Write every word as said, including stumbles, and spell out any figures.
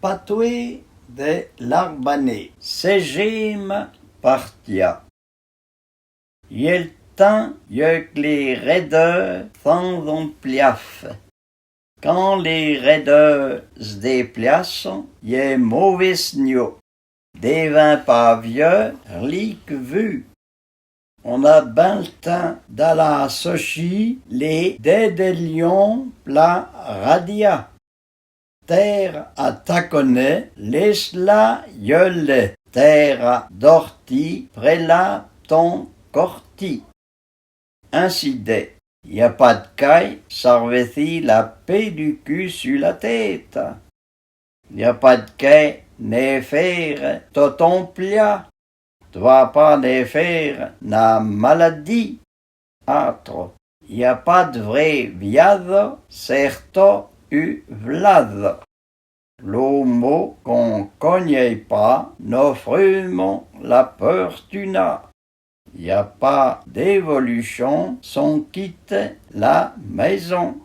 Patwé dè l'Arbané. Sèjéma partia. Y è l'tin y è k'lé rèdeu s'anzon pliafe. Kan lé rèdeu s'déplyasson, y è môvé sgno. Dévin pâ vyeu, rli k'vu. On a bin l'tin d'alâ sochî lé dèdèlyon pla radia. Têra a takonè, lèche-la yeulè. Têra d'orti, prèla ton korti. Insi dè, y a pâ d'kè sarvèsi la pè du ku su la tèta. Y a pâ d'kè nè fére to ton plia. Dwa pâ nè fére na maladi. Atro. Y a pâ d'vré vyazo, sèrto u vlazo. L'omo k'on konyè pâ n'ofrumon la pèrtuna. Y a pâ d'évoluchon s'on kite la mèizon.